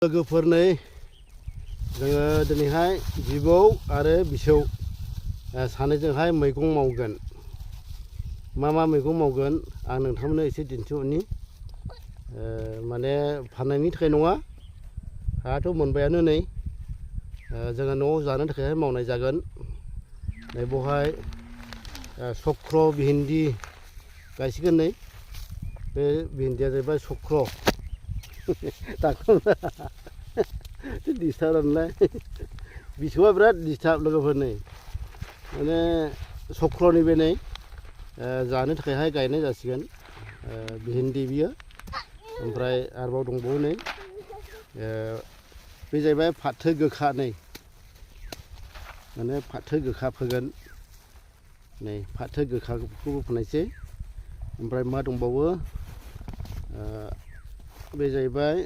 लोगोफोरनै जोङो दिनैहाय जिबौ आरो बिसौ सानैजोंहाय मैगं मावगोन। मा मैगं मावगोन आं नोंथांमोननो एसे दिन्थिहरनि। माने फाननायनि थाखाय नङा, हायाथ' मोनबायानो नै। जोङो न'आव जानो थाखाय मावनाय जागोन। नै बेवहाय सख्र भिन्दि गायसिगोन नै। बे भिन्दिया जाहैबाय सख्र। डिस्टार्ब नालाय बिसौआ बिराद डिस्टार्ब लोगोफोर नै। माने सख्रनि बे नै जानो थाखायहाय गायनाय जासिगोन। भिन्दि बियो ओमफ्राय आरोबाव दंबावो नै बे जाहैबाय फाथो गोखा नै। माने फाथो गोखा फोगोन नै, फाथो गोखाखौबो फोनायसै। ओमफ्राय मा दंबावो, बे जाहैबाय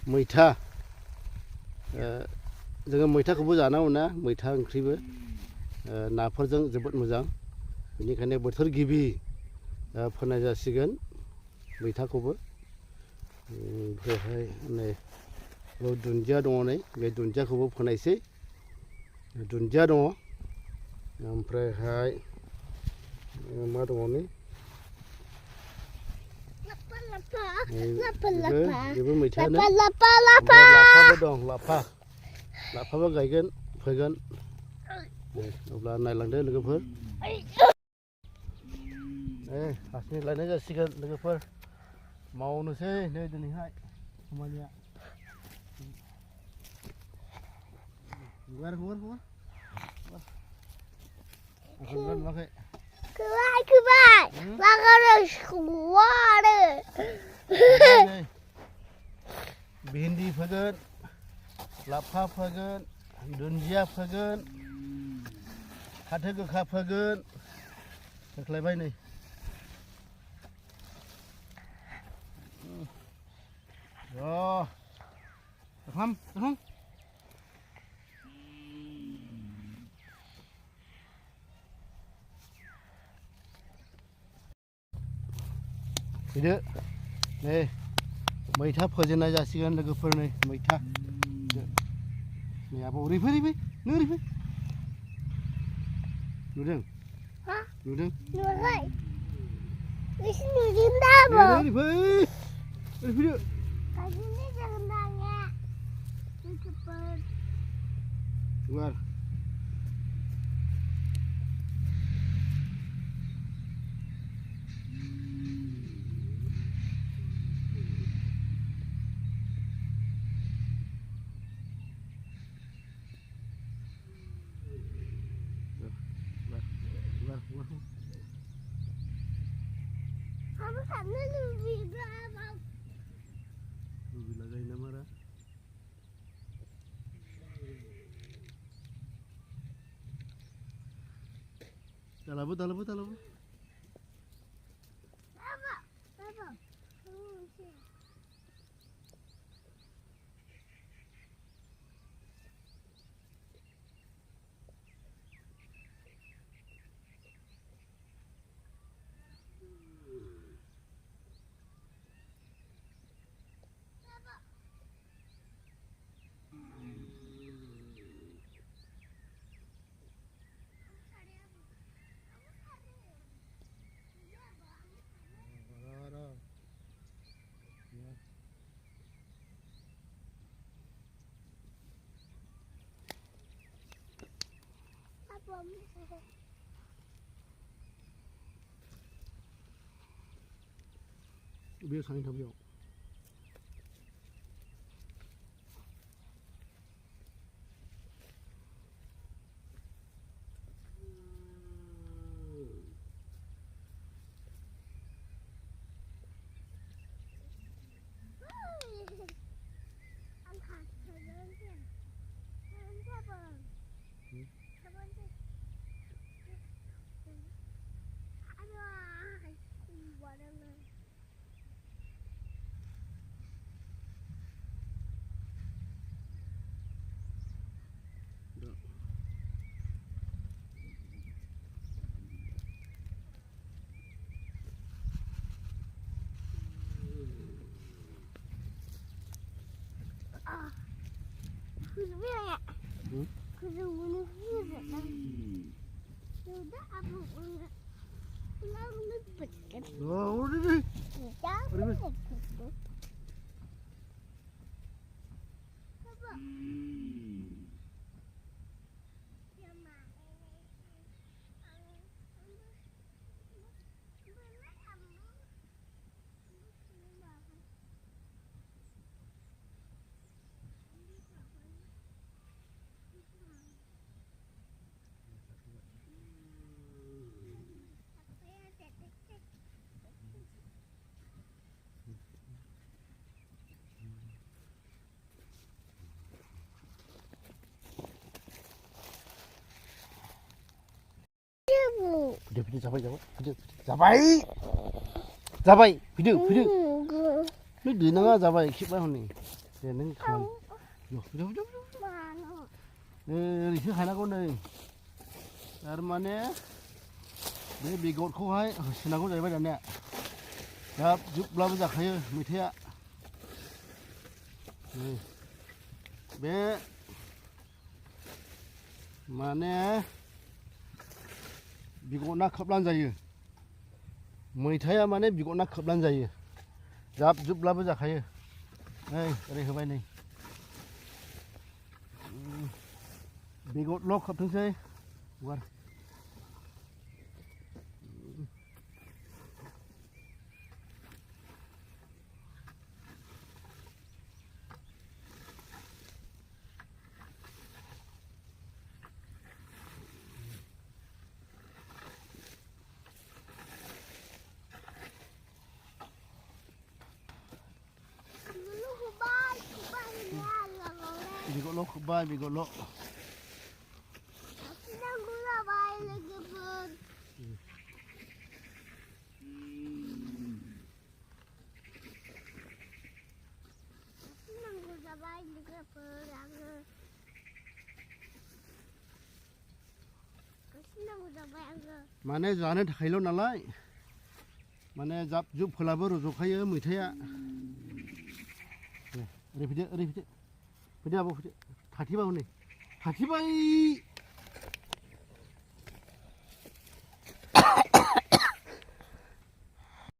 मैथा। जोङो मैथाखौबो जानांगौ ना, मैथा ओंख्रिबो नाफोरजों जोबोद मोजां। बेनिखायनो बोथोर गिबि फोनाय जासिगोन मैथाखौबो। ओमफ्रायहाय नै दुन्दिया दङ नै, बे दुन्दियाखौबो फोनायसै। दुन्दिया दङ। ओमफ्रायहाय मा दङ नै, बेबो मैथायानो। लाफाबो दं, लाफाबो गायगोन फोगोन। अब्ला नायलांदो लोगोफोर। हारसिं लायनाय जासिगोन लोगोफोर। मावनोसै नै दिनैहाय खामानिया। भिन्दि फोगोन, लाफा फोगोन, दुन्दिया फोगोन, फाथो गोखा फोगोन। फोख्लायबाय नै। फैदो नै, मैथा फोजेननाय जासिगोन लोगोफोर नै। मैथा नै आब' ओरै फै, नों ओरै फै। नुदों? नुदों? नुवाखै। नुदों दा आब'? ओरै फै, ओरै फैदो। गायजेननाय जागोन दा आंनिया लोगोफोर। गुवार। Dalam. Biar saling tahu. Oh, Video sampai jauh. Video sampai. Video. Ni di nanga sampai kip ba honi. Dia nang khan. Yo, video. Ni sih khana ko nei. Tar mane be bigot ko hai sinago jaiba jane. Dap jubla ba khayo mithya. Ni. Be mane बिगोना खोबलान जायो मैथाया माने बिगोना खोबलान जायो जाब जुबलाबो जाखायो नै ओरै होबाय नै बिगोटल' खोबथोंसै गुवार Bigolo khubay bigolo. Sinang gula bay lagi pun. Sinang gula bay lagi pun. Sinang gula bay angga. Mane जानो थाखायल' नालाय माने जाब जुब फोलाबो रज'खायो मैथाया ओरै फैदो फैदो आबौ फैदो थाथिबा हनै थाथिबाय